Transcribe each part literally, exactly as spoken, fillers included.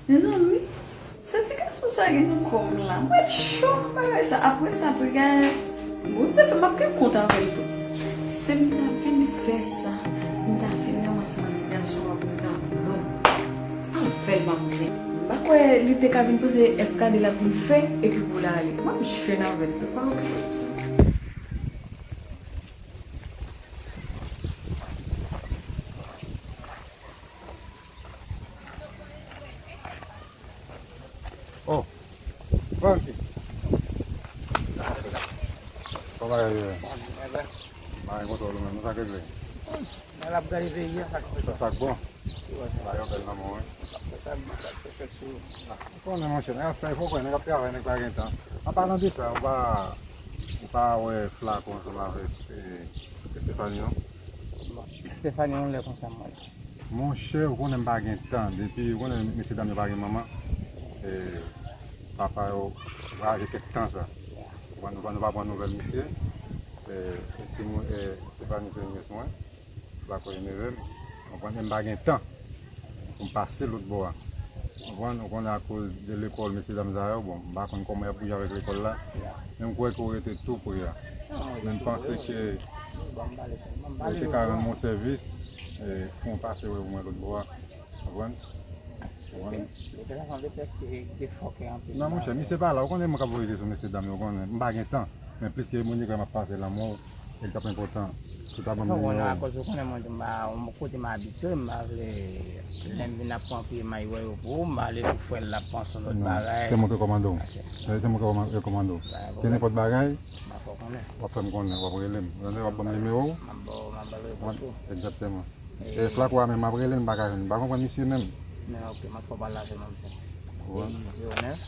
Mezanmi, sa ti gason sa gen nan kò m la. Mwen cho nan bagay sa. Apre sa, apre gen, bon, m te fè, m ap gen kont avè l tou. Si m ta vin fè sa, m ta vin ranmase nan ti gason an pou m ta blo avè l, m ap vin. M pa kwè li te ka vin panse F K D l ap vin fè epi pou l ale. M ap jwenn avè l tou, pa okipe. Oh, Franky. Kòman bagay yo ye? Bagay konsa ou menm, nou sa k regle? Nèg la ap gade peyi a, sa k fè sa. Sa k bon? Ou wè sa. Bagay yo bèl nan men w, wi. Sa k fè sa, sa k fè chèk sou ou. Ah, ou konnen, monchè, nèg ap fè, fò kwè, nèg ap travay, nèg pa gen tan. An palan de sa, ou pa, ou pa wè Flaco ansanm avèk, eh, Estefani, non? Bon, Estefani, yon lè konsa, mwen. Monchè, ou konnen m pa gen tan. Depi, ou konnen, mesye dam yo pa gen manman. E, papa yo voyaje kèk tan sa. Ou konprann, nou pa, nou pa pran nouvèl misye. E, e timoun, e, Estefani se nyès mwen. Flaco e neve m. Ou konprann, e m pa gen tan pou m pase lòt bò a. Ou konprann, ou konnen akoz de lekòl, mesye dam sa yo, bon, m pa konn kòman y ap bouje avèk lekòl la. Men m kwè ke w rete tou pre a. Men m panse ke ou te ka rann mwen sèvis, e, fè yon pase wè pou mwen lòt bò a. Konprann? Konprann? Non, monchè, misye pa la. Ou konnen mwen k ap voye sou mesye dam yo, ou konnen. M pa gen tan. Men plis ke moun yo kwè m ap pase lanmou, e l t ap enpòtan si w ta ban m nimewo w. Akoz ou konnen mwen tou, m pa, yon kote m abitye, m pa vle, lè m vin ap pran pye may wè yo pou ou, m ale pou frè l ap panse yon lòt bagay. Se mwen ki kòmande w. Se mwen ki kòmande w. Ke nenpòt bagay, w ap fè m konnen, w ap rele m. Lè w ap ban m nimewo w, m ap ba w, m ap ba l repons ou. Egzakteman. E Flaco a menm, m ap rele l, m pa ka jwenn li. M pa konprann misye menm. Men ok, m ap fè w pale avè l, m ap di. Wi. Peyi zewo nèf.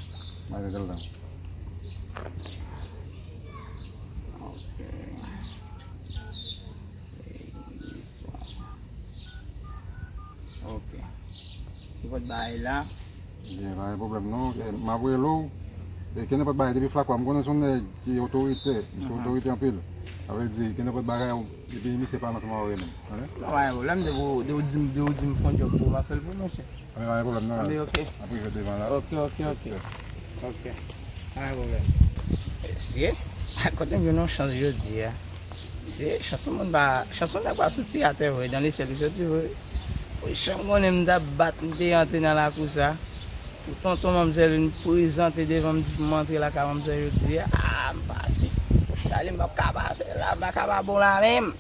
M a rele l la. Ok. Peyi zewo nèf. Ok. Ki pot bagay la? Byen, pa gen pwoblèm non. E, m ap rele w. E, ke nenpòt bagay, depi Flaco a, m konnen se yon nèg ki otorite, misye otorite anpil. Sa vle di, ke nenpòt bagay, depi misye pale ansanm avè w, rele m. Tande? Non, pa gen pwoblèm, depi w, depi w di m, depi w di m fè yon djòb pou ou, m ap fè l pou ou, monchè. Anben, pa gen pwoblèm non. Anben, ok. N ap rive devan la. Ok, ok, ok. Ok. Pa gen pwoblèm. Mesye, kote m jwenn yon chans jodi a? Se chans yon moun pa, chans yon nèg pa soti atè vre, dans le ciel li soti vre. Wi, jan m konnen m t ap bat, m te antre nan lakou sa. Pou tonton manmzèl vin prezante devan m, di pou m antre lakay manmzèl jodi a. Ah, m pase. Dali m p ap ka pase la, m pa ka pa bon la menm.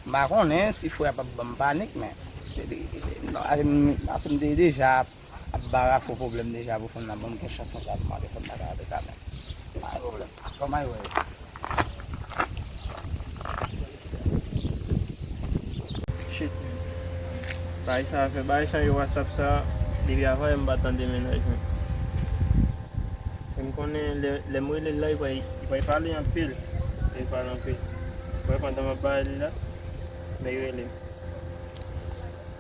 M pa konnen si frè a p ap ban m panik, men. Non, ase m, ase m te deja ap barafo pwoblèm deja pou fanm nan ban m kèk chans konsa pou m ale fanm nan ka avèk a men. Pa gen pwoblèm. Kòman yo ye? Shit. Bagay sa fè, bagay sa yo WhatsApp sa, depi avan yè m pa tande mennaj mwen. E m konnen lè, lè m rele l la, li pral, li pral pale anpil. Li pale anpil. Wè pandan m ap pale la, men li rele m.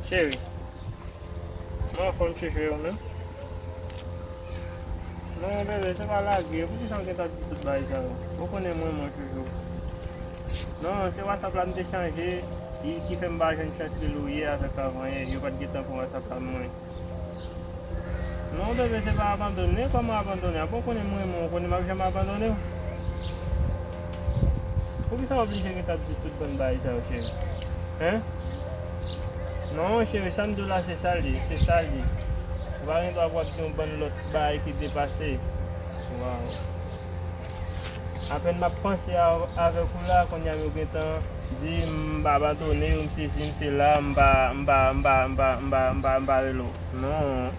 Cheri. Mwen anfòm chouchou, ou menm? Non, bebe, se pa lage. Poukisa w gentan di tout bagay sa yo? Ou konnen mwen, mwen chouchou. Non, se WhatsApp la m te chanje. Ki, ki fè m pa jwenn chans rele w yè avèk avan yè. Yo pa t gentan pran WhatsApp la pou mwen. Non, bebe, se pa abandone. Kòman abandone? Apan w konnen mwen, mwen, ou konnen m ap janm abandone w. Poukisa w oblije gentan ap di tout bann bagay sa yo, cheri? Hein? Non, cheri, sa m di w la, se sa l ye, se sa l ye. Ou pa gen dwa pou w ap di yon bann lòt bagay ki depase. Waw. Apèn m ap panse a, avèk ou la, kounye a yo gentan di m pa abandone yo, m sesi, m sela, m pa, m pa, m pa, m pa, m pa, m pa, m pa rele w. Non.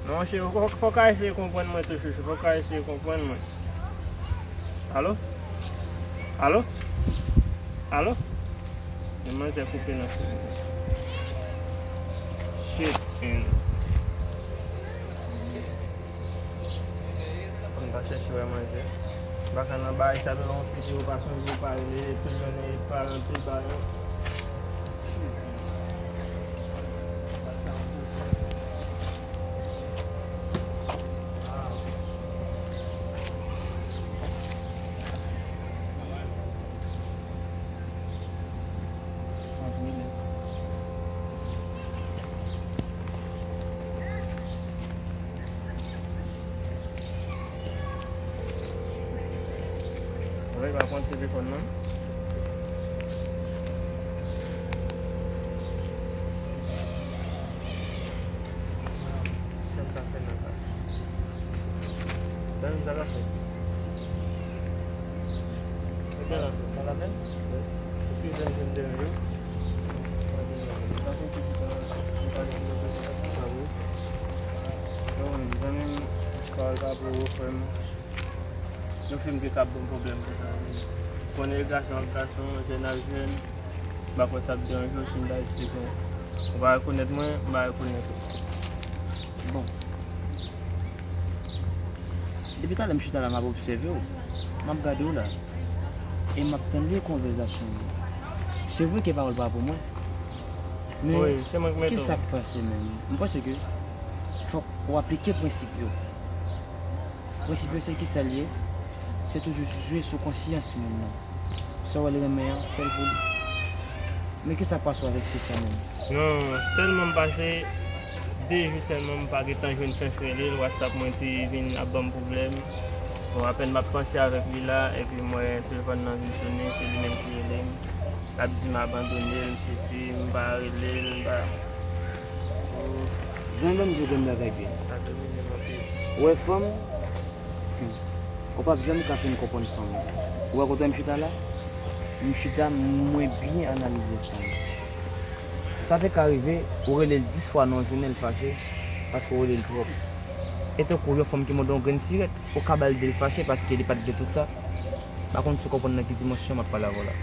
Non, cheri, fò, fò w ka eseye konprann mwen tou, chouchou. Fò w ka eseye konprann mwen. Alo? Alo? Alo? Men manzè koupe nan fil. Shit, man. Ann ta chèche wè manzè. M pa ka nan bagay sa, tou lè yon fi di ou pa sonje, ou pa rele, tout jounen, li pale tout bagay. Li pa pran telefòn nan. Sa m ta fè nan sa? Sa m ta fè? Sa m ta fè? Eskize m si m deranje w. Sa fè ti tan m pale pou mwen sa wi. Bon, zanmi m, pawòl pa pou ou, frè m. Yon fi m te ka ban m pwoblèm konsa. Konnen gason ak gason, jèn ak jèn, m pa kwè sa ap deranje w si m ta eksplike w. Ou pa rekonèt mwen, m pa rekonèt ou. Bon. Depi talè m chita la, m ap obsève w. M ap gade w la. E m ap tande konvèsasyon w yo. Se vre ke pawòl pa pou mwen. Men, wi, se mwen ki mete w. Kisa k pase menm? M panse ke fòk ou aplike prensip yo. Prensip yo se kisa l ye? Se toujou jwe sou konsyans moun nan. Sa w wè l renmen an, fè l pou li. Men kisa k pase w avèk fi sa menm? Non, sèlman m pase de jou sèlman m pa gentan jwenn chans rele l, WhatsApp mwen te vin ap ban m pwoblèm. Bon, apèn m ap panse avèk li la, epi m wè telefòn nan vin sonnen, se li menm ki rele m. L ap di m abandone l, m sesi, m pa rele l, m pa. Jan l ban m di w grenn bagay byen. Sa domine m anpil. Ou wè fanm? Hmm. Ou p ap janm ka fin konprann fanm. Ou wè kote m chita la? M chita, mwen byen analize fanm. Sa te ka rive, ou rele l dis fwa nan yon jounen, l fache, paske ou rele l twòp. E tankou yon fanm ki mande yon grenn sirèt, ou ka ba l de l fache paske li pa t vle tout sa. M pa konn si w konprann nan ki dimansyon m ap pale avè w la.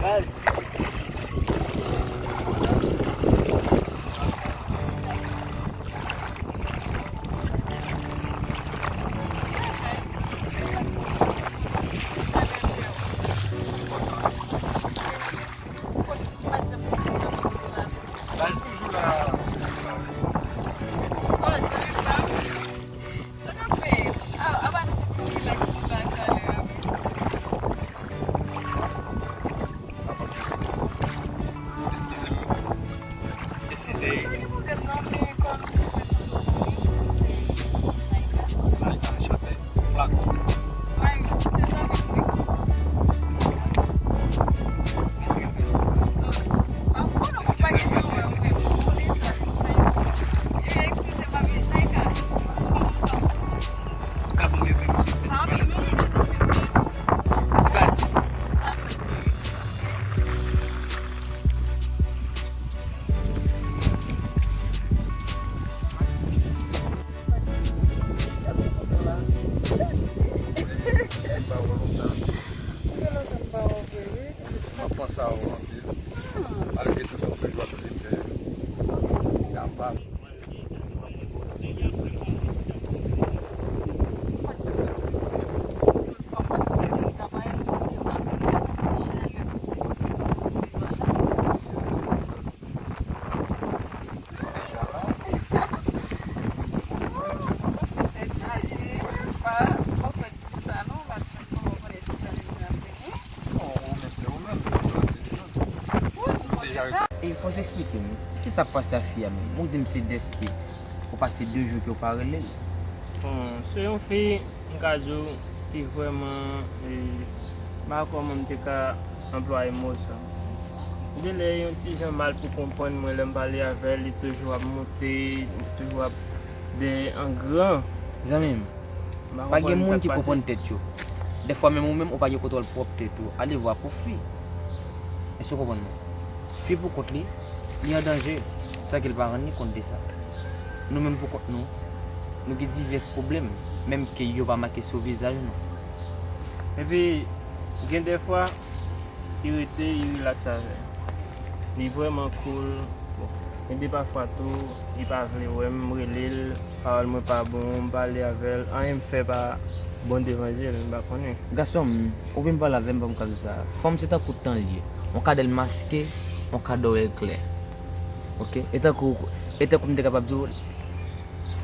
Baz. Baz. Toujou la. Eskize. Sa k ap fè? Ah, apa nou tout rilaks konsa chalè a menm? Eskize m. Eskize. Naïka chante. Flakon. M ap panse a ou anpil. Malgre tout, m toujou ap eseye fè kapab. E fò w eksplike m, kisa k pase ak fi a menm? Ou di m se dèske ou pase de jou ke w pa rele l. Bon, se yon fi, m ka di w, ki vrèman, e, m pa kòman m te ka anplwaye mo sa. Genlè yon ti jan mal pou konprann mwen lè m pale avè l, li toujou ap monte, li toujou ap de an gran. Zanmi m, pa gen moun ki konprann tèt yo. Dèfwa menm ou menm ou pa gen kontwòl pwòp tèt ou. Alevwa pou fi. Èske w konprann mwen? Fi pou kont li, li an danje, san ke l pa rann li kont de sa. Nou menm pou kont nou, nou gen divès pwoblèm, menm ke yo pa make sou vizaj nou. Epi, gen de fwa, li rete, li rilaks avè m. Li vrèman cool. Bon, gen de pafwa tou, li pa vle wè m, m rele l, pawòl mwen pa bon, m pale avè l, anyen m fè pa bon devan je l, m pa konnen. Gason m, ou vin pale avè m, ban m ka di w sa. Fanm se tankou tan l ye. Yon kadèl maske, yon kadèl klè. Oke? E tankou, e tankou m te kapab di w,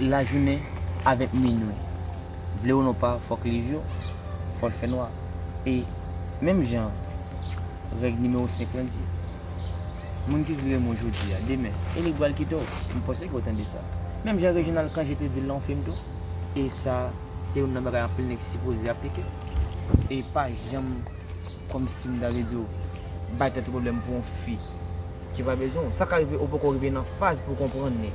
lajounen avèk minwi. Vle w non pa, fòk li jou, fò l fè nwa. E menm jan règ nimewo senk lan di, moun ki vle renmen w jodi a, demen, e li k pral kite w. M panse ke w tande sa. Menm jan Reginald Cangé te di l nan yon fim tou. E sa, se youn nan bagay anpil nèg sipoze aplike. E pa janm kòmsi m ta vle di w bay tèt ou pwoblèm pou yon fi ki pa bezwen w. Sa ka rive ou poko rive nan faz pou w konprann li.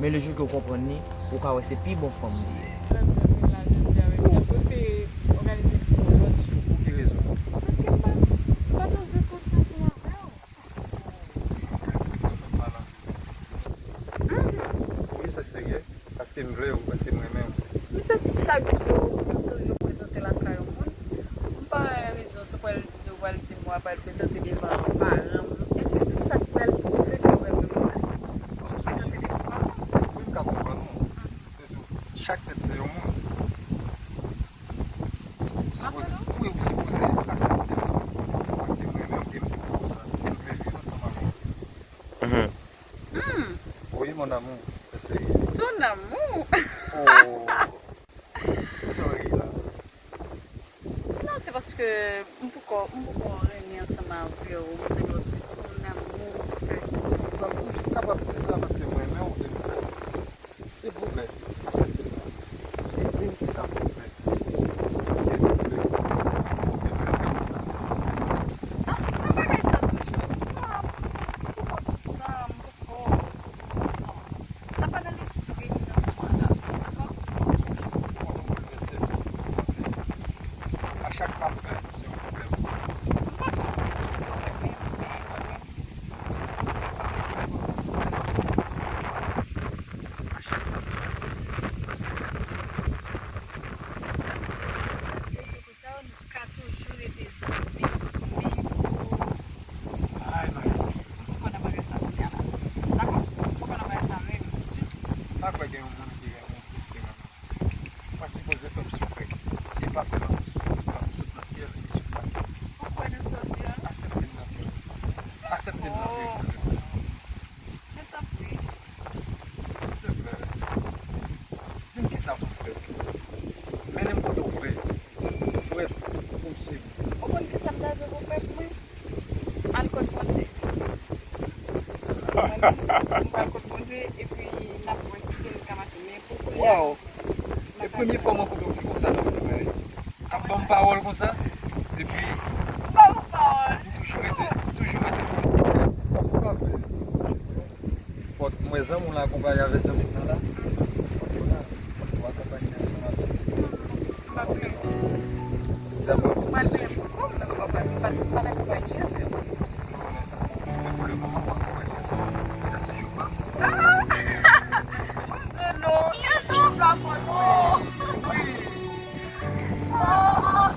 Men le jou ke w konprann li, ou ka wè se pi bon fanm li ye. Lè m te vin la jodi a, men m ta prefere òganize l pou yon lòt jou. Pou ki rezon? Paske m pa, m pa t anvi konn ansanm avè w. Sa m te fè, m pa t anvi. Wi, se serye. Paske m vle w, paske m renmen w. M santi chak jou m toujou prezante lakay yon moun. M pa wè rezon si w pral di, w pral di m w ap al prezante devan paran m. Èske se sa k pral pwouve ke w renmen m la? Prezante devan paran m. Wi, m ka konprann ou. Chak tèt se yon mond. Ou sipoze, wi, ou sipoze aksepte m. Paske m renmen w e m vle pou sa. E m vle viv ansanm avè w. Mhm. Hmm. Oui, mon amour, c'est sérieux. Ton amour. Oh. Sa w ri la? Non, se paske m poko, m poko renmen ansanm avè w. M tande w di ton amour. Sa m jis kapab di sa paske m renmen w e m vle w. Silvouplè, aksepte m la. E di m kisa pou m fè. Paske m vle, m vle fè moun nan sa. Ah, nan bagay sa toujou. Non, m poko sou sa, m poko. Non. Sa pa nan lespri m nan moman la. Dakò? Ou konn yon boulvèse m. A chak pa m fè, se yon pwoblèm. M pa konn si se yon pwoblèm, men, men, men, Ay, Marie. M poko nan bagay sa kounye a la. Dakò? M poko nan bagay sa menm ditou. M pa kwè gen yon moun ki renmen w plis ke mwen. Ou pa sipoze fè m soufri. E pa fè lanmou sou, lanmou sot nan syèl e sot latè. Ou kwè nan sa w di a? Aksepte m nan kè w. Aksepte m nan kè w, silvouplè. Men tanpri. Silvouplè. Di m kisa pou m fè. Mennen m kote w vle. M prèt pou m swiv ou. Ou konn kisa m ta vle pou w fè pou mwen? Al kot Bondye. M pral kot Bondye, epi n ap wè si n ka mache. Men pou kounye a, wow. E premye fwa mwen kote yon fi konsa nan vi mwen. K ap ban m pawòl konsa. Epi, m ba ou pawòl. Toujou rete, toujou rete. Pòt mwen zanmi w la akonpaye avèk zanmi m nan la. Pòt yo la, pòt yo akonpaye ansanm avèk. M ap vle. Di a pòt. M al vle pou kò m, men m pa, m pa, m pa t akonpaye avè w. Ou konnen sa. Men pou le moman, w akonpaye ansanm avèk. Sa se jou pa m. Ah! Mon Dieu, non. E non, pa fò, non. Wi. Ah!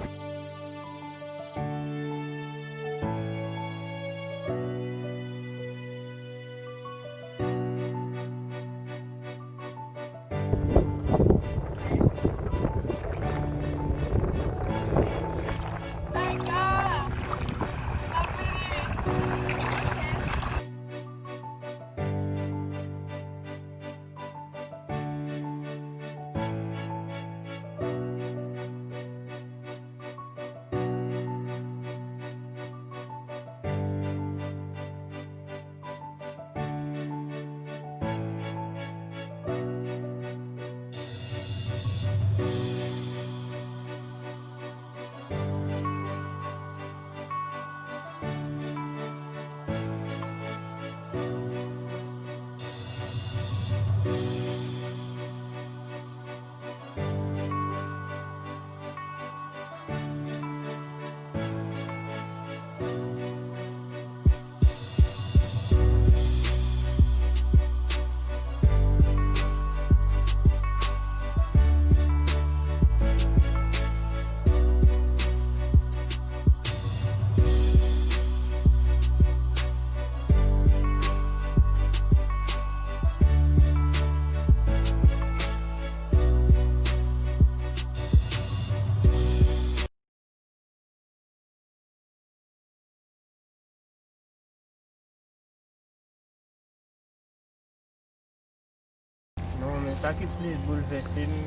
Sa ki plis boulvèse m,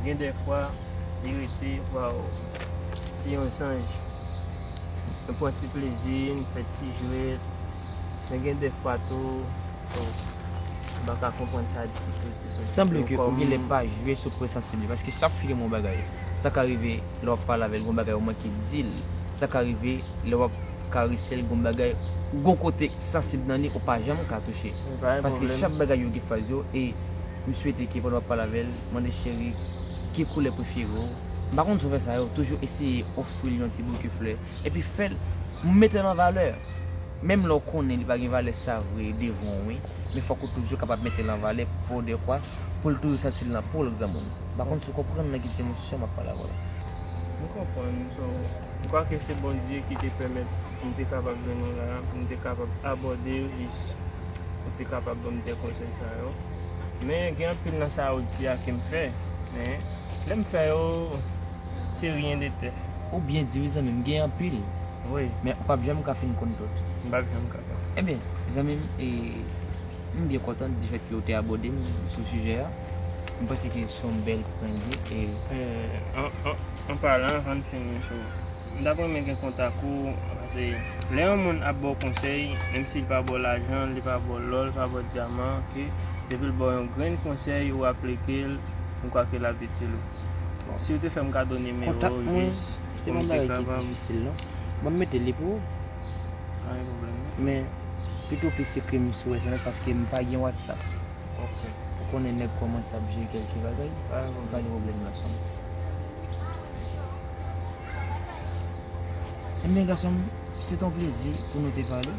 gen dèfwa, li rete, waw, se yon zanj. Nou pran ti plezi, nou fè ti jwèt, men gen dèfwa tou, oh, m pa ka konprann sa ditou, ditou, ditou. Sanble ke ou genlè pa jwe sou pwen sansib li, paske chak fi gen yon bagay. Sa ka rive lè w ap pale avè l, gen yon bagay ou manke di l. Sa ka rive lè w ap karese l, gen yon bagay, gen yon kote sansib nan li ou pa janm ka touche. Paske chak bagay yo gen faz yo, e m swete ke pandan w ap pale avè l, mande cheri, ki koulè prefere w? M pa konn si w fè sa yo, toujou eseye ofri l yon ti bouke flè, epi fè l, mete l an valè. Menm lè w konnen li pa gen valè sa vre devan w, wi, men fòk ou toujou kapab mete l an valè pou dekwa, pou l toujou santi l nan po l, granmoun. M pa konn si w konprann nan ki dimansyon m ap pale avè w la. M konprann. So, m kwè ke se Bondye ki te pèmèt m te kapab jwenn ou la, m te kapab abòde w jis ou te kapab ban m de konsèy sa yo. Men gen anpil nan sa ou di a ke m fè, men lè m fè yo, se ryen de tè. Ou byen di wi zanmi m, gen anpil. Wi. Men ou p ap janm ka fin konn tout. M p ap janm kapab. Ebyen, zanmi m, e, m byen kontan di fèt ke ou te abòde m sou sijè a. M panse ke se yon bèl pwen de vi, e, e, an, an, an palan, ann fini sou, m t ap renmen gen kontak ou, paske lè yon moun ap ba w konsèy, menm si l pa ba w lajan, li pa ba w lò, li pa ba w dyaman, oke, depi l ba w yon grenn konsèy, ou aplike l, m kwè ke l ap itil ou. Si w te fè m kado nimewo w jis pou m te kapab. Kontak mwen, se pa yon bagay ki difisil, non. Bon, m mete li pou ou. Pa gen pwoblèm, non. Men, pito plis se ke m sou S M S paske m pa gen WhatsApp. Ok. Ou konnen nèg kòmanse ap jere kèlke bagay. Pa gen pwoblèm. Pa gen pwoblèm, gason. Ebyen, gason m, se t on plezi pou nou te pale.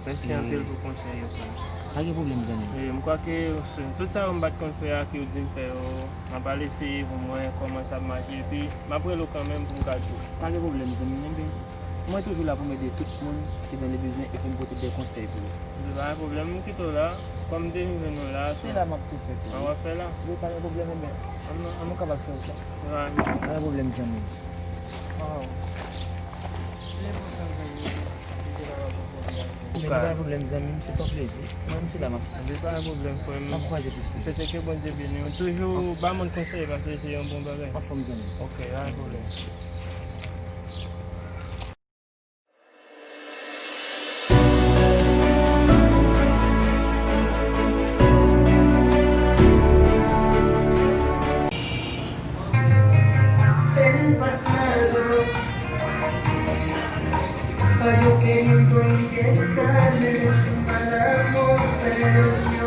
Mèsi anpil pou konsèy yo, frè m. Pa gen pwoblèm, zanmi. E, m kwè ke se, tout sa yo m pa t konn fè a, ke w di m fè yo, m ap al eseye pou m wè kòman sa ap mache, epi m ap rele w kanmenm pou m ka di w. Pa gen pwoblèm, zanmi m, ebyen. Mwen toujou la pou m ede tout moun ki nan le bezwen e pou m pote de konsèy pou yo. Ebyen, pa gen pwoblèm, m kite w la. Kòm m te vin jwenn ou la, se la m ap tou fè tou. An w ap fè la? Wi, pa gen pwoblèm, ebyen. An nou, an nou kapab fè w sa. Pa gen pwoblèm, zanmi. Waw. Ebyen, pa gen pwoblèm, zanmi m, se t on plezi. Mwen, m se la m ap fè. Ebyen, pa gen pwoblèm, frè m. N ap kwaze plis. M swete ke Bondye beni w. Toujou ba moun konsèy, paske se yon bon bagay. Anfòm, zanmi. Ok, pa gen pwoblèm. El pasado falló queriendo intentarme de su mala muerte.